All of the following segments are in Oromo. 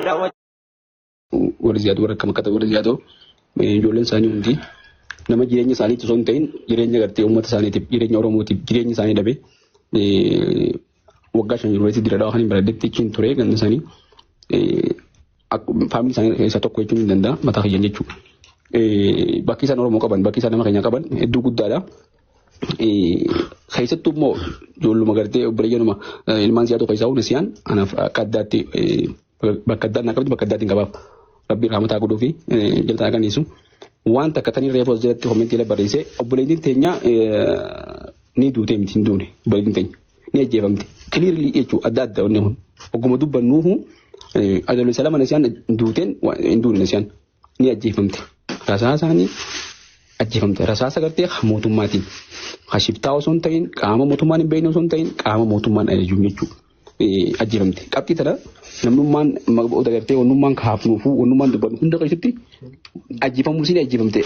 Warri Ziyaad warra akkam akka ta'e warri Ziyaadoo ijoolleen isaanii hundi nama jireenya isaaniitti osoo hin ta'in jireenya gartee uummata isaaniitiif jireenya Oromootiif jireenya isaanii dhabe waggaa 5 yuunivarsiitii Dirre Dhawaa kan hin baradhetti achiin ture ganda isaanii faamilii isaanii keessaa tokko jechuun hin danda'a mataa kiyyan jechuudha. Bakki isaan Oromoo qaban bakki isaan nama keenya qaban hedduu guddaadha. Keessattuu immoo ijoolluma gartee obboleeyyanuma ilmaan siyaatoo keessaa hundi siyaan anaaf akka addaatti bakka addaan naa qabdi bakka addaatiin qabaaf. Rabbiin rahmataa godhuu fi jaltaan aganiisu. Waan takka tanii reefu as jalatti komentii irra barreesse obboleettiin teenya ni duutee miti hin duune obboleettiin teenya ni ajjeefamte. Clearly jechuu adda adda wanni kun ogguma dubbannuuhu adoolessa 2 nasiyaan duuteen hin duune nasiyaan ni ajjeefamte. Rasaasaanii ajjeefamte. Rasaasa gartee mootummaatiin. Hashiftaa osoo hin ta'in qaama mootummaan hin beekne osoo hin ta'in qaama mootummaan ajajuun jechuudha. Ajjeefamte. Qabxii tana namnummaan maqboota gartee wannummaan kaafnuufu wannummaan dubbannu hunda keessatti ajjeefamuu isiin ajjeefamte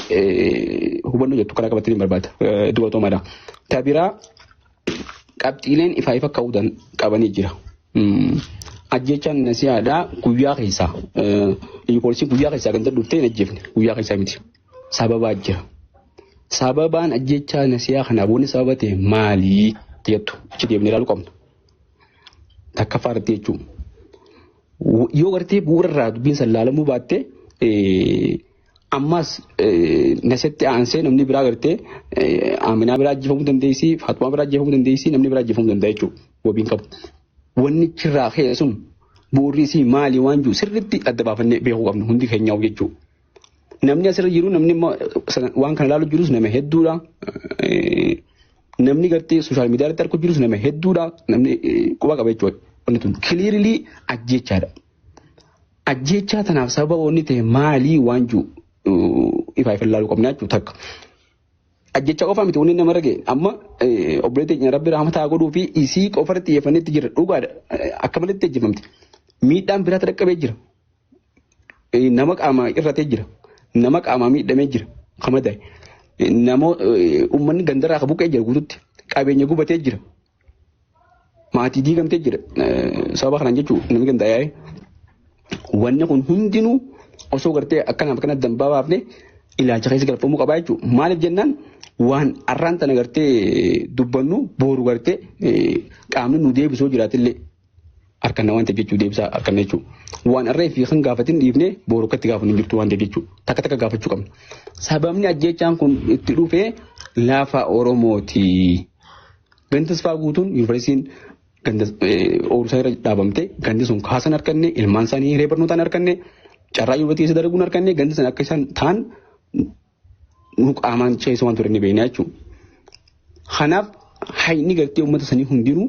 hubannoo jettu karaa qabattee hin barbaada. Dubartoomaadha. Tabiraa qabxiileen ifaa ifa ka'uu qabanii jira. Ajjechaan nasihaadhaa guyyaa keessaa poolisiin guyyaa keessaa ganda dhuftee hin ajjeefne guyyaa keessaa miti. Sababaa jira. Sababaan ajjechaa nasihaa kanaaf wanni sababa ta'e maalii jettu achi deemnee ilaaluu qabna. Takkaffaa irratti jechuudha. Yoo gartee bu'uura irraa dubbiin san laalamuu baatte ammas nasitti aansee namni biraa gartee Aminaa biraa ajjeefamuu dandeessi, Faaxumaa biraa ajjeefamuu dandeessi, namni biraa ajjeefamuu danda'a jechuudha. Wabiin qabu. Wanni achirraa ka'e sun bu'uurri isii maali waan jiru sirriitti adda baafannee beekuu qabna hundi keenyaa jechuudha. Namni asirra jiru namni waan kana ilaalu jirus nama hedduudha. Namni gartee sooshaal miidiyaa irratti argu jirus nama hedduudha. Namni quba qaba jechuudha. Wanni tun kiliirilii ajjeechaadha. Ajjeechaa tanaaf sababa wanni ta'e maalii waan jiru ifaa ifa ilaaluu qabna jechuudha takka. Ajjeechaa qofaa miti wanni nama rage amma obboleettii keenya rabbi rahmata haa godhuu fi isii qofa irratti xiyyeeffannee itti jirra dhugaadha akka malatti ajjeefamte. Miidhaan biraatti dhaqqabee jira. Nama qaama irratee jira. Nama qaamaa miidhamee jira. Kamadaa'e. Nama uummanni gandarraa ka buqqee jira guututti. Qabeenya gubatee jira. Maatii diigamtee jira. Sababa kanaan jechuun namni ganda yaa'e. Wanni kun hundinuu osoo gartee akkanaaf akkana dambaa baafne ilaalcha keessa galfamuu qabaa jechuudha. Maaliif jennaan waan arraan tana gartee dubbannu booru gartee qaamni nu deebisuu jiraatillee harkanna waan ta'eef jechuu deebisaa harkanna jechuudha. Waan arree fi kan gaafatin dhiifnee booru akkatti gaafannu jirtu waan ta'eef jechuudha. Takka takka gaafachuu qabna. Sababni ajjeechaan kun itti dhufee lafa Oromooti. Gandi Tasfaa guutuun yuunivarsiitiin ganda ooyiruu isaa irra dhaabamte gandi sun kaasan harkanne ilmaan isaanii hiree barnootaan harkanne carraa yuunivarsiitii keessa dalaguun harkanne gandi sun akka isaan ta'an nu qaamaan ceesoo waan ture ni beekna jechuudha. Kanaaf hayni gartee uummata sanii hundinuu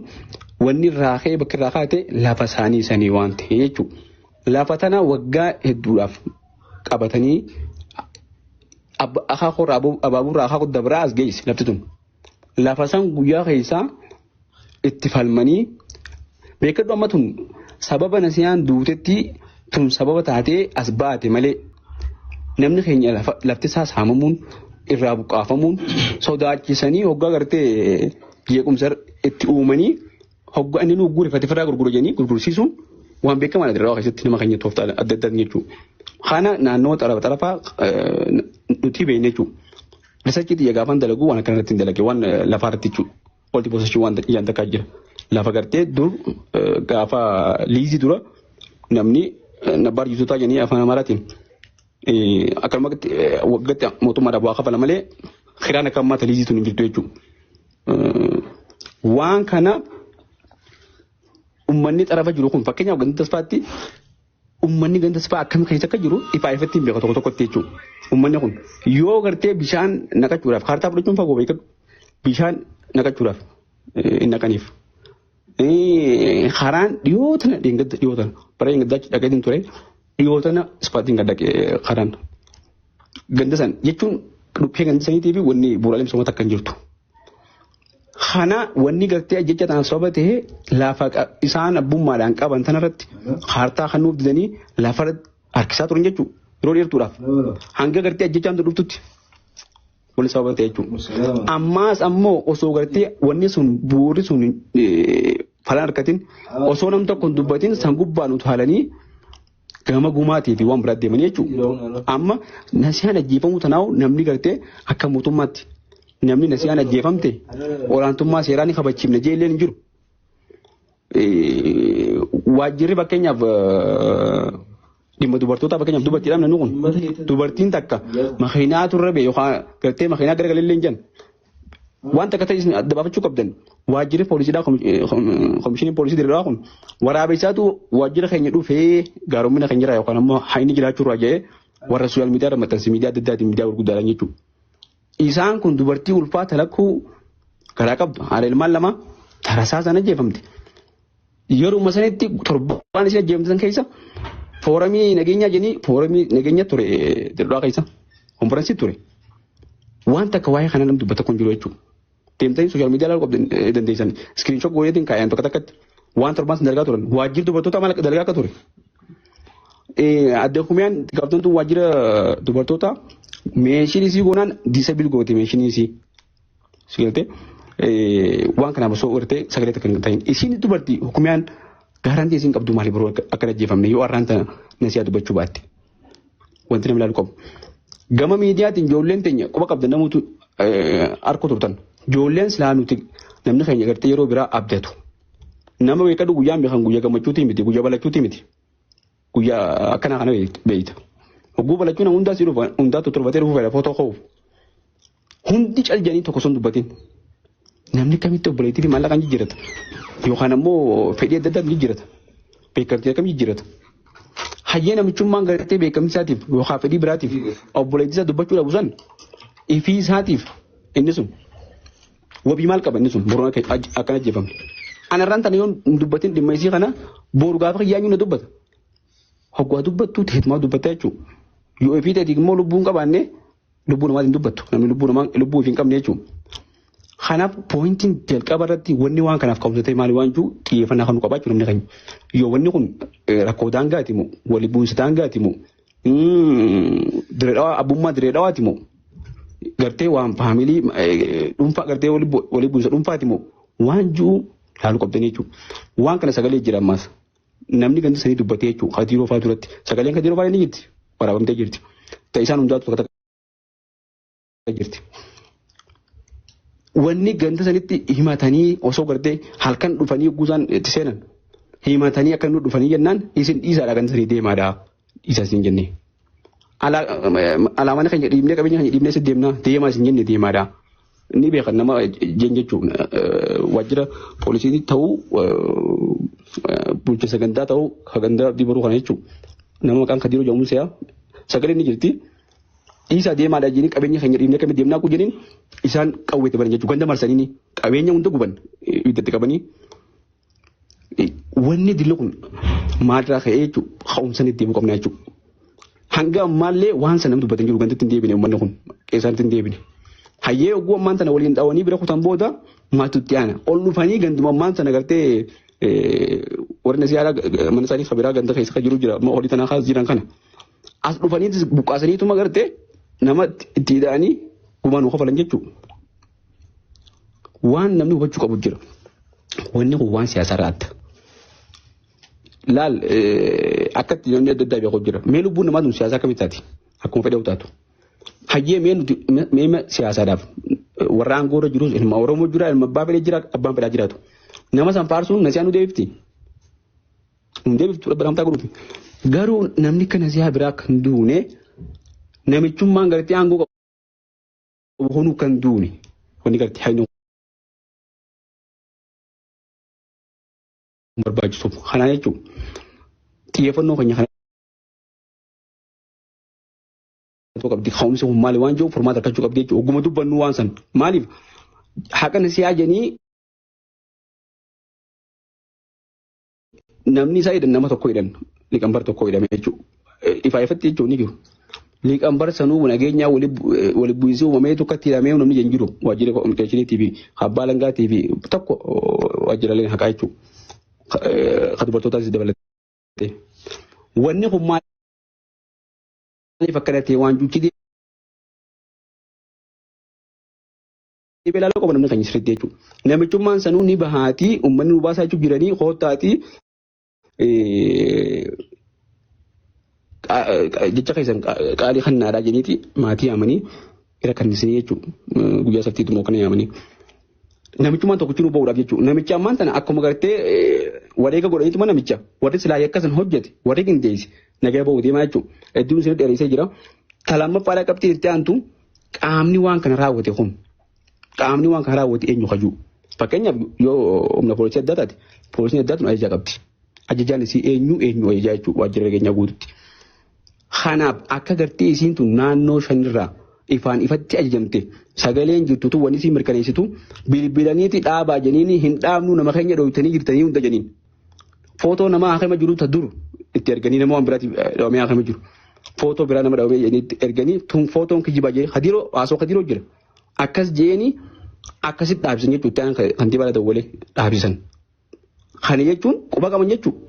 wanni irraa ka'ee bakki irraa kaate lafa isaanii sanii waan ta'e jechuudha. Lafa tana waggaa hedduudhaaf qabatanii akaakuu irraa abaabuu irraa akaakuu dabraa as geesse lafti tun. Lafa san guyyaa keessaa itti falmanii beekadhu amma tun sababa nasiyaan duutetti tun sababa taatee as baate malee namni keenya lafti isaa saamamuun irraa buqqaafamuun sodaachisanii hoggaa gartee jeequmsa itti uumanii hoggaa inni nu gurgurifate firraa gurguru jedhanii gurgursiisuun waan beekamaadha dirraa keessatti nama keenya tooftaa adda addaan jechuudha. Kana naannoo xarafa xarafaa nuti beekne jechuudha. Risachi xiyya gaafan dalagu waan akkana irratti hin dalage waan lafaa irratti jechuudha. Olti bosachuu waan ijaan takkaa jira. Lafa gartee dur gaafa liizii dura namni nabbaar jiitotaa jedhanii afaan Amaaraatiin akkanumatti waggaatti mootummaadhaaf waa kafala malee kiraan akka ammaa liizii tun hin jirtu jechuudha. Waan kana uummanni xarafa jiru kun fakkeenyaaf ganda tasfaatti Uummanni ganda tasfaa akkam keessa akka jiru ifaa ifatti hin beeku tokko tokkotti jechuudha. Uummanni kun yoo gartee bishaan naqachuudhaaf kaartaa fudhachuun fagoo beekadhu. Bishaan naqachuudhaaf hin naqaniif. Karaan dhiyoo tana dheengadda dhiyoo tana bara dheengaddaa achi dhaqeetiin ture dhiyoo tana ispaatiin gad dhaqee karaan. Ganda san jechuun dhukkee ganda saniitii fi wanni bu'uuraalee misoomaa takka hin jirtu. Kana wanni gartee ajjecha tanaaf sababa ta'e lafa isaan abbummaadhaan qaban tanarratti kaartaa kan nuuf didanii lafa harkisaa turan jechuudha. Yeroo dheertuudhaaf. Hanga gartee ajjechaan tun dhuftutti wanni sababa ta'e jechuudha. Ammaas ammoo osoo gartee wanni sun bu'uurri sun falan harkatin osoo nam tokko hin dubbatin san gubbaan utaalanii Gama gumaatii fi waan biraatti deemanii jechuudha. Amma nasiyaan ajjeefamuu tanaa'u namni gartee akka mootummaatti namni nasiyaan ajjeefamte olaantummaa seeraa ni kabachiifna jee illee hin jiru. Waajjirri fakkeenyaaf dhimma dubartootaa fakkeenyaaf dubartiidhaan namni kun dubartiin takka makiinaa turre bee yookaan gartee makiinaa garagalee illee hin jennu. Waan takka ta'e isin adda baafachuu qabdan waajjirri poolisiidhaa komishiniin poolisii diriiraa kun waraabessaatu waajjira keenya dhufee gaaromina keenya jira yookaan ammoo hayni jiraachuu irraa jedhee warra sooshaal miidiyaa irra maxxanse miidiyaa adda addaatiin miidiyaa gurguddaadhaan jechuudha. Isaan kun dubartii ulfaa talakkuu garaa qabdu haadha ilmaan lama tarasaa sana ajjeefamte. Yeruma sanitti torbaan isin ajjeefamte san keessa fooramii nageenyaa jedhanii fooramii nageenya ture dirraa keessa konferansii ture. Waan takka waa'ee kana namni dubbata kun jiru jechuudha. Deemtanii sooshaal miidiyaa ilaaluu qabdan dandeessan. Iskiriinshot gooneetiin kaa'an tokko takkatti waan torbaan san dalagaa turan. Waajjirri dubartoota maal dalagaa akka ture. Adde Kumiyaan gaaftamtuun waajjira dubartoota meeshiin isii goonaan diisabil goote meeshiin isii. Sigaltee waan kanaaf osoo gartee sagalee takka hin ta'in. Isiin dubartii Kumiyaan gaarantii isiin qabdu maali biroo akka ajjeefamne yoo arraan tana nasiyaa dubbachuu baatte. Wanti namni ilaalu qabu. Gama miidiyaatiin ijoolleen teenya quba qabda namoota harka turtan. Ijoolleen silaa nuti namni keenya gartee yeroo biraa abdatu. Nama beekadhu guyyaan beekan guyyaa gammachuutii miti guyyaa balachuutii miti. Guyyaa akkanaa kana beeyta. Hogguu balachuun nama hundaa si dhufa hundaa tottolfatee dhufuu fedha footoo ka'uuf. Hundi cal jedhanii tokko osoo hin dubbatin. Namni kamitti obboleettii fi maallaqaan jijjiirata. Yookaan ammoo fedhii adda addaan jijjiirata. Beekamtii akkam jijjiirata. Hayyee namichummaan gartee beekamtii isaatiif yookaan fedhii biraatiif obboleettii isaa dubbachuu dhabu san ifii isaatiif inni sun wabii maal qaba inni sun boru akkana ajjeefamne. Anarraan tana yoon hin dubbatin dhimma isii kana boru gaafa kiyyaa na dubbata. Hoggaa dubbattu teetumaa dubbatta jechuudha. Yoo ifii teetii immoo lubbuu hin qabaanne lubbuu namaatiin dubbattu namni lubbuu namaa lubbuu ifii hin qabne jechuudha. Kanaaf poointiin jalqaba irratti wanni waan kanaaf qabsatee maali waan jiru xiyyeeffannaa kan nu qabaachuu namni keenya. Yoo wanni kun rakkoo daangaati moo wali bu'insa daangaati moo diree dhawaa abbummaa diree dhawaati moo gartee waan faamilii dhuunfaa gartee wali bu'insa dhuunfaati moo waan jiru laaluu qabdanii jechuudha. Waan kana sagalee jira ammaas. Namni gandi sanii dubbatee jechuudha. Kadiiroo fa'aa duratti sagaleen kadiiroo fa'aa ni jirti waraabamtee jirti. Ta'e isaan hundaatu takka takka jirti. Wanni ganda sanitti himatanii osoo gartee halkan dhufanii yogguu isaan itti seenan himatanii akka nu dhufanii jennaan isin dhiisaadha ganda sanii deemaadha dhiisaa isin jennee. Alaa mana keenya dhiibnee qabeenya keenya dhiibnee si deemnaa deemaa isin jenne deemaadha. Ni beekan nama jen jechuun waajjira poolisii ta'uu bulchiinsa gandaa ta'uu gandaa abdii boruu kana jechuun nama maqaan kadiiroo jedhamu se'a sagaleen ni jirti. Dhiisaa deemaadha jedhanii qabeenya keenya dhiibnee akkamitti deemnaa kun jedhanii isaan qawweetti banan jechuudha. Ganda marsanii qabeenya hunda guban ibiddatti qabanii. Wanni dilli kun maalirraa ka'ee jechuudha ka'umsa itti deemuu qabna jechuudha. Hanga ammaallee waan sana namni dubbatan jiru gandatti hin deebine uummanni kun qeessaatti hin deebine. Hayyee oguu ammaan tana waliin dhawanii bira kutan booda maaltu itti aana. Ol dhufanii ganduma ammaan sana gartee warri nasiyaa mana isaanii kabiraa ganda keessa kan jiru jira amma horii tanaa kaas jiran kana. As dhufanii buqqaasaniituma gartee nama itti hidhanii gumaa nu kafalan jechuudha. Waan namni hubachuu qabu jira. Wanni kun waan siyaasaa irraa adda. Laal akkatti namni adda addaa beeku jira. Mee lubbuun namaa tun siyaasaa akkamitti taati? Akkuma fedhe taatu. Hayyee mee nuti mee siyaasaadhaaf warra aangoo irra jirus ilma Oromoo jira ilma abbaa fedhe jira abbaan fedhaa jiraatu. Nama san faarsuun nasiyaa nu deebifti. Nu deebiftu rabbi ramtaa godhuufi. Garuu namni akka nasiyaa biraa kan duune namichummaan gartee aangoo qabu kunuu kan duune. Wanni gartee hayni barbaachisu kanaa jechuun xiyyeeffannoo keenya kana qabdi ka'umsi kun maali waan jiru furmaata argachuu qabdi jechuudha oguma dubbannu waan san maaliif haqa nasiyaa jedhanii namni isaa hidhan nama tokko hidhan liqambar tokko hidhame jechuudha ifaa ifatti jechuun ni jiru. Liqambar sanuu nageenyaa wali bu'iinsi uumamee tokkotti hidhamee namni hin jiru waajjira kominikeeshiniitii fi abbaa langaatii fi tokko waajjiraaleen haqaa jechuudha. Ka dubartootaas dabalatee. Wanni kun maaliif akkana ta'e waan juchi deebi'ee ilaaluu qaba namni keenya sirriitti jechuudha. Namichummaan sanuu ni bahaatii uummanni nu baasaa jechuun jiranii koottaatii Jecha keessan qaalii kannaadhaa jedhaniiti maatii yaamanii irra kannisanii jechuudha. Guyyaa saftiitu moo kana yaamanii. Namichummaan tokkichi nu ba'uudhaaf jechuudha. Namicha ammaan tana akkuma gartee wareega godhaniituma namicha warri silaa yakka san hojjete warri qindeesse nagaa ba'uu deemaa jechuudha. Hedduun isin dheeresee jira. Talamaffaadhaa qabxiin itti aantu qaamni waan kana raawwate kun qaamni waan kana raawwate eenyu kajuu. Fakkeenyaaf yoo humna poolisii addaa taate poolisiin addaa tun ajajaa qabdi. Ajajaan isii eenyu eenyu ajajaa jechuudha waajjira nageenyaa guututti. Kanaaf akka gartee isiin tun naannoo shanirraa ifaan ifatti ajajamte sagaleen jirtutu wanni isii mirkaneessitu bilbilaniiti dhaabaa jeniini hin dhaabnu nama keenya dhoytanii jirtanii hunda jeniin. Footoo nama haakama jiru ta dur itti erganii nama waan biraatti dhawamee haakama jiru. Footoo biraa nama dhawamee jedhanii itti erganii tun footoon kijibaa jedhee hadiiroo haasoo hadiiroo jira. Akkas jeeni akkasitti dhaabsisan jechuudha itti aanan kantiibaa dawwalee dhaabsisan. Kana jechuun quba qaban jechuudha.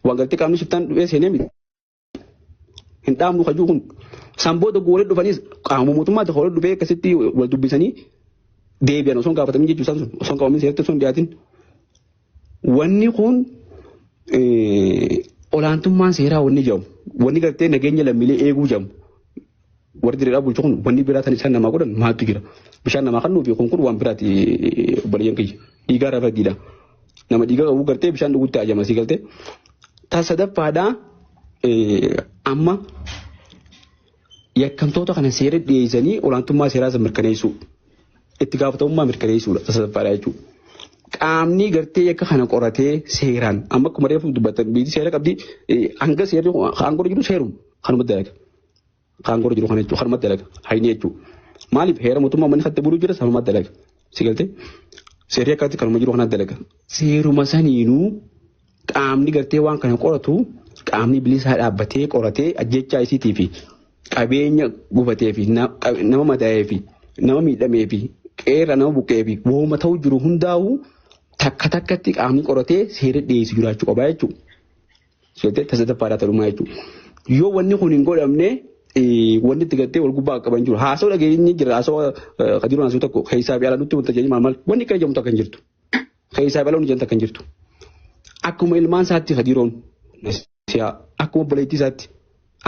Waan galtee qaamni shiftaan dhufee seenee miti. Hin dhaabnu kajuu kun. San booda goolee dhufanis qaama mootummaa tokko walitti dhufee akkasitti wal dubbisanii deebi'an osoo hin gaafatamin jechuudha isaan sun osoo hin qabamin seeratti osoo hin dhiyaatin. Wanni kun olaantummaan seeraa wanni jedhamu wanni gartee nageenya lammiilee eeguu jedhamu warri diriiraa bulchu kun wanni biraa tan isaan namaa godhan maaltu jira. Bishaan namaa kennuu fi kun kun waan biraati obboleeyyan kiyya. Dhiigaa irraa faddiidha. Nama dhiiga qabu gartee bishaan dhugutti ajama sii galtee. Ta sadaffaadhaa amma yakkamtoota kana seera dhiyeessanii olaantummaa seeraa san mirkaneessuu itti gaafatamummaa mirkaneessuudha ta sadaffaadhaa jechuudha. Qaamni gartee yakka kana qoratee seeraan amma akkuma reefu dubbattan biyyi seera qabdi hanga seerri aangoo jiru seeruma kanuma dalaga. Kaangoo jiru kana jechuudha kanuma dalaga hayni jechuudha. Maaliif heera mootummaa manni katti buluu jira sanuma dalaga. Si galtee seerri akkatti kanuma jiru kana dalaga. Seeruma saniinuu qaamni gartee waan kana qoratu qaamni bilisaa dhaabbatee qoratee ajjechaa isiitii fi qabeenya gubatee fi nama madaa'ee fi nama miidhamee fi qeerra nama buqqee fi wooma ta'u jiru hundaa'uu takka takkatti qaamni qoratee seera dhiyeessu jiraachuu qabaa jechuudha. Seetee tasadaffaadhaa ta'umaa jechuudha. Yoo wanni kun hin godhamne wanni itti gartee wal gubbaa qaban jiru. Haasawaa dhageenye jira haasawaa kadiroon haasawaa tokko keessaa fi alaa nutti wanta jedhanii maal maal wanni akkana jedhamu takka hin jirtu. Keessaa fi alaa wanni jedhamu takka hin jirtu. Akkuma ilmaan isaatti kadiroon siyaa akkuma obboleettii isaatti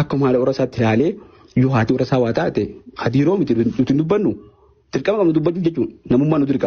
akkuma haadha warra isaatti ilaalee yoo haati warra isaa waa taate kadiroo miti nuti hin dubbannu dirqama qabnu dubbachuuf jechuun namummaa nu dirqa.